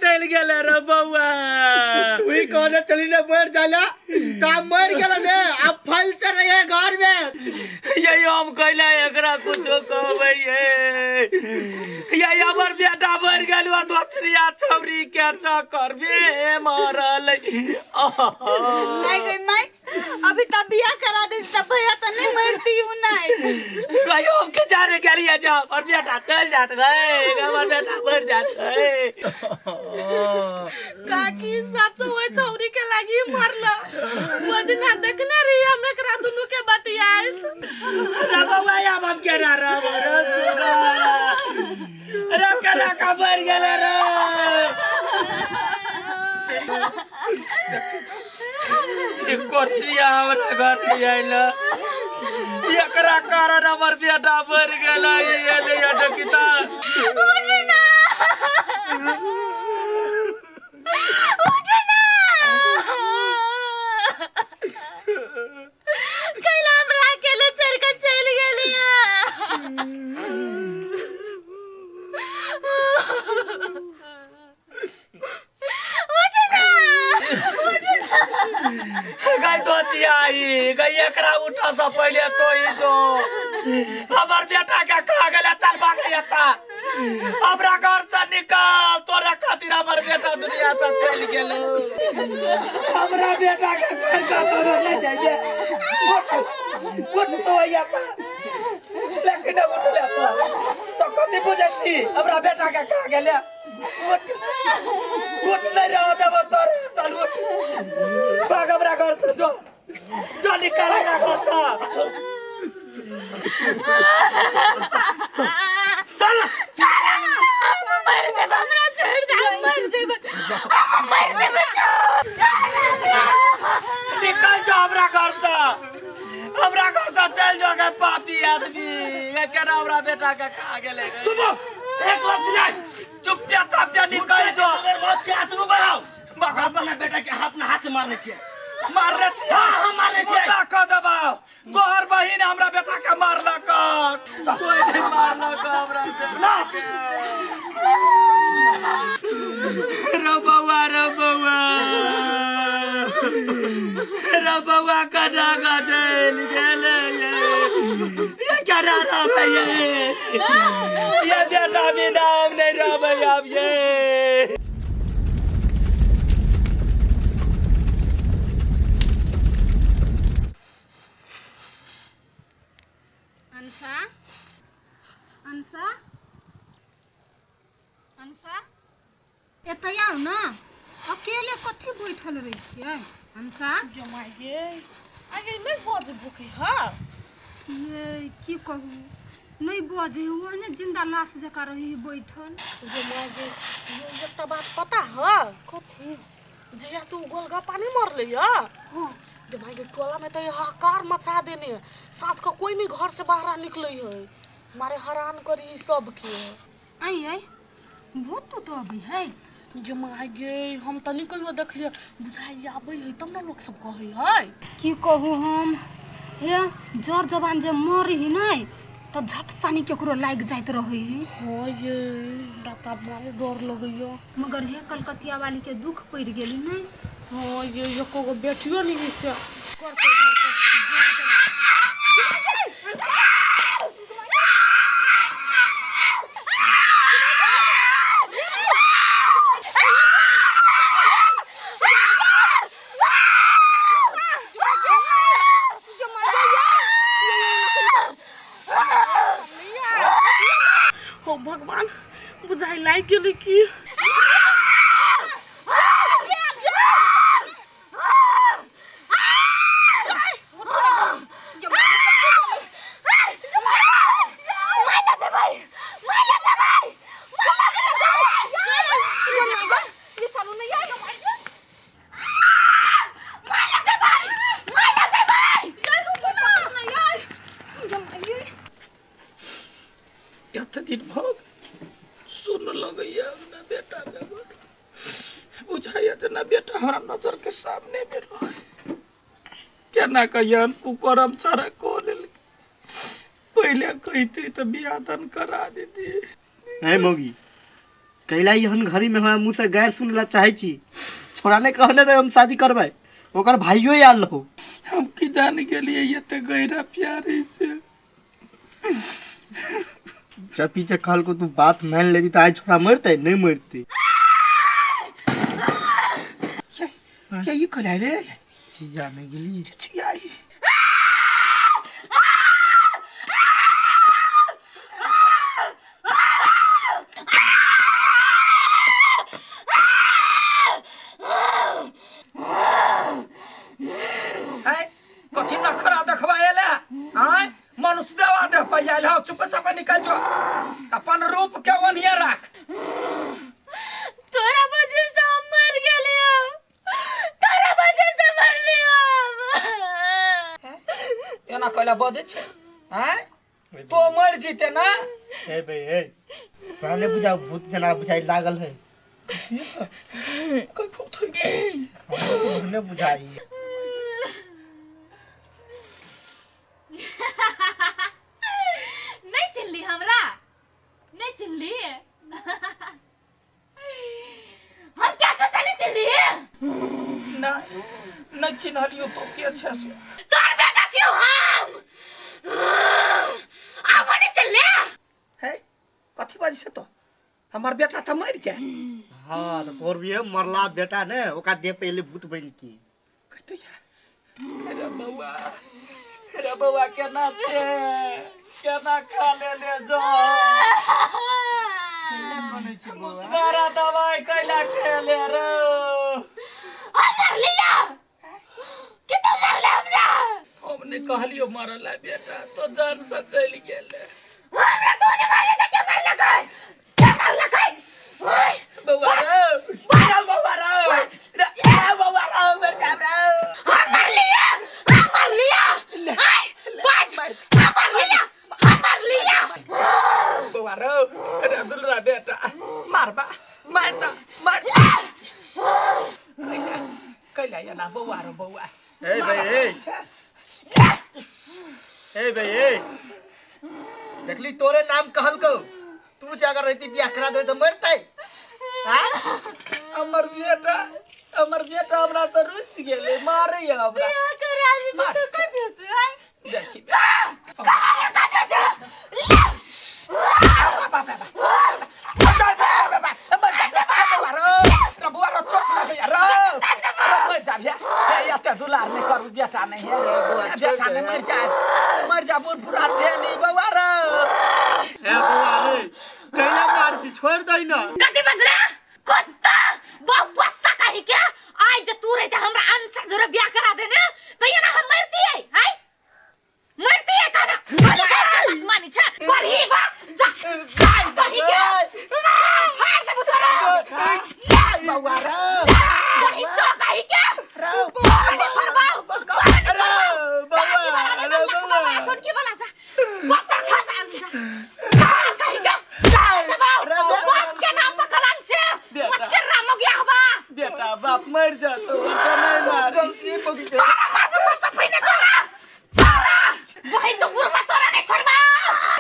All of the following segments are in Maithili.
चलि गेलै रे बौआ। तू ही कहले चली ने मर जाला त मर गेल ने, अब फलते रहे घर में। यही हम कैला एकरा कुछो कहबै ये? यही हमर बेटा मर गेल, दोछरिया छौरी के चक्कर में मरल। नहीं गई माई, अभी तब बियाह करा दे तब भैया तो नहीं मरती हूँ। नहीं भाई, हम के जाने के लिए जाओ और बेटा चल जात गए, हमर बेटा मर जात गए। काकी साचो ओइ छौरी के लागी मरल। वो दिन हम देखने रही हम एकरा दुनू के बतियाइत। रे बौआ, आब हम केना रहब रे सुना रे? केना का मर गेलै रे? कोरिया हमरा घर नहीं आयल, एकरा कारण हमर बेटा मर गेलै। एलै देखिता। उठ ना, उठ ना, कैला हमरा अकेले छोड़ के चल गेली? उठ ना, उठ ना। गई तो चियाई गई, एकरा उठा से पहले तो ही जो हमर बेटा के कहा गेलै, चल भाग सा हमरा घर से निकल, तोरे खातिर हमर बेटा दुनिया से चल गेलो। हमरा बेटा के छोड़ के तो नहीं जाइए। उठ, उठ तो ऐसा उठले कि नहीं उठले? तो कथी बुझै छी? हमरा बेटा के कहा गेलै, उठ उठ, नहीं रह देबो तोरे। चल उठ, भाग हमरा घर से, जो जो निकल हमरा घर से, चल चल। हम मर जेबै, हमरा छोड़ दे, हम मर जेबै, हम मर जेबै, छोड़, छोड़ हमरा। निकल जो हमरा घर से, हमरा घर से चल जो गे पापी आदमी। ये केना हमरा बेटा के खा गेलै? चुप, एक लफ्ज नहीं। चुपिया चापिया निकल जो। अगर मौत के आंसू बढ़ाओ, मगर अपना बेटा के अपना हाथ से मारने छियै। मारने छियै? हाँ, मारने छियै। मुद्दा कऽ देबाउ। तोहर बहिन हमरा बेटा के मारलक, कोई नहीं मारलक हमरा बेटा के। रे बौआ, रे बौआ, रे बौआ, कना का चल गेलै ये? ये केना रहबै ये? ये बेटा बिना हम नहीं रहबै आब ये। अंशा, अंशा, अंशा, एतऽ आउ ने। अकेले कथी बैठल रहै छियै अंशा? जमाई गे, आगे नहि बज भूखी ह ये, की कहू, नहि बजै, ओहने जिंदा लाश जकाँ रही बैठल। जमाई गे, ये एकटा बात पता ह? कथी? जहिया से ओ गोलगप्पा नहि मरलै य। हाँ। जमाई गे, टोला में तऽ हाहाकार मचा देने। साँझ के कोई नहीं घर से बाहर निकलै है, मारे हरान करी सबके। आई आई, भूत तो अबै है। जमाई गे, हम तऽ नहि कहियो देखलियै, बुझाइ आबै है तब ने लोक सब कहै है। की कहू हम, हे जर जवान जे मरी ही नहि तऽ झट सानी केकरो लागि जाइत रहै है। हाँ ये, हमरा तऽ आब मारे डर लगैया। मगर हे, कलकतिया वाली के दुख पड़ि गेली नहि? हाँ ये, एको गो बेटियो नहीं से करतै घर के। हो भगवान, बुझाइ लागि गेलै की? एते दिन भऽ सुन लगैया ना बेटा बेगर, बुझाइया जेना बेटा हमरा नजर के सामने में रहे। केना कहियन कुकरम छड़ा कऽ लेलकै? पहिले कहिते तऽ बियाह दान करा देती। हे मौगी, कैला एहन घड़ी में हमरा मुँह से गैर सुन ला चाहे छी। छोड़ा ने कहने रहे हम शादी करबै, ओकर भाइयो आयल रहो। हम की जान गेलिए ये ते गहरा प्यार है से। जब पीछे कहल को तू बात मान लेती तो आज छोड़ा मरते नहीं मरते। ये ये कहला रे जाने गेली छिया ई। है कथी नखरा देखबा एले आय मनुष्य देवा देह पर आयल हो, चुप चाप निकल जो, अपन रूप के ओनिए राख। तोरा वजह से हम मर गेलियो, तोरा वजह से मरलियो हम। एना कहला बजै छै आय, तो मर जीते ना। ए भाई ए, तोरा नहीं बुझा भूत जना बुझाई लागल है। कोई भूत हो गए नहीं बुझाई। नहीं चिल्ली हमरा, नहीं चिल्ली हम क्या छो से नहीं चिल्ली ना, नहीं चिन्हलियो तो के छे से। तोर बेटा छियो हम, आब नहीं चिल्ली। है कथी बाजी से तो हमर बेटा त मर गया। हाँ तो तोर भी मरला बेटा ने ओका दे पहले भूत बन की कहते यार। अरे बउआ, अरे बउआ केना छे, केना खा ले ले जो मुसमारा दवाई कैला खेले रे। हम मरलिया कि तू मरले हमरा? हम नहीं कहलियो मरला बेटा, तो जान से चल गेले। हमरा तू नहीं मरले त के मरले कई, के मरले कई? बउआ रे, बउआ बउआ रे, रे बउआ रे, मर जा रे। हम मरलिया, हम मरलिया, आय बाज, हम मरलिया, हम मरलिया। बउआ रे, रे दुलरा बेटा, मारबा मार दा मार। कैला कैला या ना बउआ रे बउआ। ए भाई ए, ए भाई ए, देखली तोरे नाम कहल को, तू जागर रहती बियाह करा दे तो मरते। हां हमर बेटा, हमर बेटा हमरा से रुस गेले, मारे हमरा। बियाह करा दे तो कथी होतै? देखी करा दे कथी बेटा नहीं है, बेटा नहीं मर जाए, मर जा बूढ़ पुरान भेली बउआ रे। ए बउआ रे, कैला मार छी, छोड़ दई ना। कथी बजरा कुत्ता बब्बा कही के आज जे तू रहते हमरा अंशा जोरे बियाह करा देने त ये ना हम मरती है, हाय मरती है काना मानी छे कोलही बा जा कही के फाड़ दे तोरा बउआ रे वही चो कही के रे छोड़बाओ रे बउआ रे बउआ टोनकी वाला जा बच्चा खा जा कही के दबाओ बाप के नाम पर कलंक छे मचके रामो गया हबा। बेटा बाप मर जातो ओकरा नहीं मार। गलती हो गई। तोरा मारबो सबसे पहिने तोरा, तोरा वही जो बुढ़वा तोरा नहीं छोड़बा।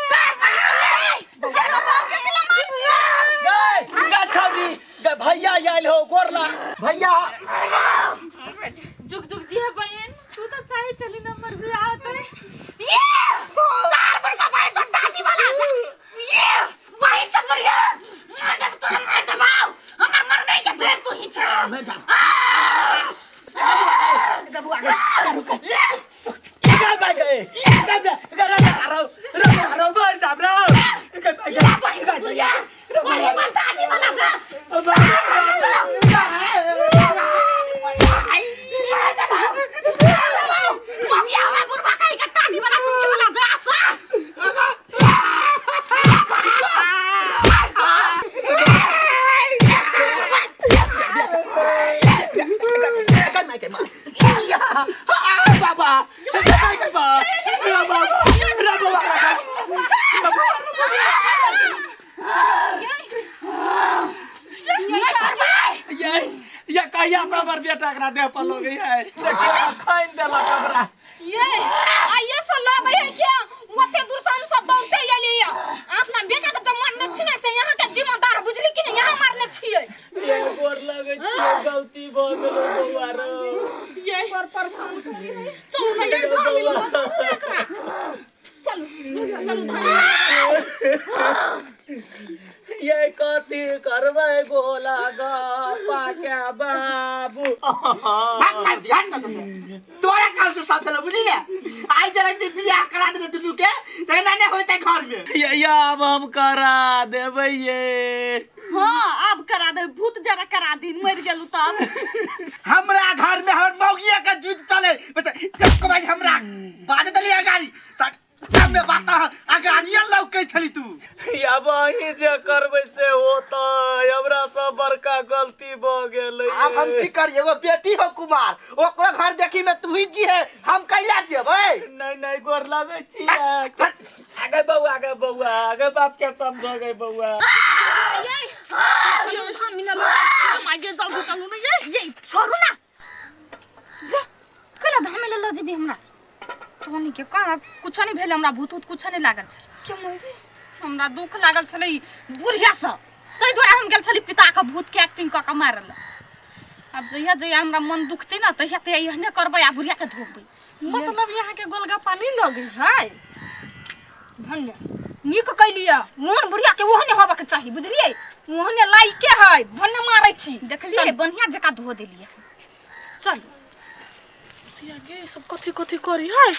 सर वही चले बाप के दिला मार। गए गए छौरी गए भैया आयल हो गोरला भैया। जुग जुग जी है बहन, तू तो चाहे चली नंबर भी आते ये चार बुढ़वा भाई जो दादी वाला जा ये वही चुप गया। मार दे तोरा, मार दे बाऊ, हमर मरने के जेल तू ही छे। मैं जा गए भाई गए गए गए रे रे रे रे मर जा रे गए भाई गए वही चुप गया कोई मत दादी वाला जा। मगिया हवा बुढ़वा कहीं का दादी वाला टुटके वाला जा सा। बाबा बाबा नहीं छोड़बै। ये कहिया से हमर बेटा एकरा देह पर लगे है, देखियो खाइन देलक हमरा। ये आइए से लगे है क्या ओते दूर से हम सब दौड़ते एलियै। अपना बेटा के जमान में छिने से यहाँ के जिम्मेदार बुझली कि नहीं, यहाँ मार लगै छियै, गलती भऽ गेलै बौआ रौ। ये पर परेशान करी है। चलू ना ये धर मिलो एकरा। चलू चलू धर। ये कथी करबै गोला गप्पा के बाबू? भाग साहब, ध्यान ना तुमने तोरा काल से सब भेलो, बुझली? आइ जरा से बियाह करा देने दुनू के तहिना नहि होइतै घर में। ये आब हम करा देबै ये। हाँ, आब करा दे भूत, जरा करा दी, मर गेलू तब। हमरा घर में हमर मौगिया के जुद चले बच्चा भाई, हमरा बाज देली गाड़ी सामने बात अगाड़िया लौकै छली तू। आब अहीं जे करबै से होतै, हमरा सब बड़का गलती भऽ गेलै। आब हम की करी? एगो बेटी हो कुमार, ओकरो घर देखी में तू ही जी है, हम कैला जेबै? नहीं नहीं, गोर लगै छी। आगे बौआ, आगे बौआ, आगे बाप के समझो गे बौआ। आगे जल्दी चलू ना ये। ये छोड़ू ना, जा कैला धामे ले ल जेबी हमरा? तोनी के कहाँ कुछो नहीं भेल, हमरा भूत उत कुछो नहीं लागल छल। क्यों मरे हमरा दुख लागल छलै बुढ़िया से, ताहि दुआरे हम गेल छली पिता के भूत के एक्टिंग कऽ के मारल। आब जहिया जहिया हमरा मन दुखतै ना तहिया तहिया एहने करबै आ बुढ़िया के धोबै। मतलब यहाँ के गोलगप्पा नहीं लगे है? धन्य, नीक कैलियै। मोहन बुढ़िया के ओहने होबऽ के चाही, बुझलियै? ओहने लाइके है भन्ने मारै छी। देखलियै, बढ़िया जकाँ धो देलियै। चलू। सिया गे, सब कथी कथी करी है?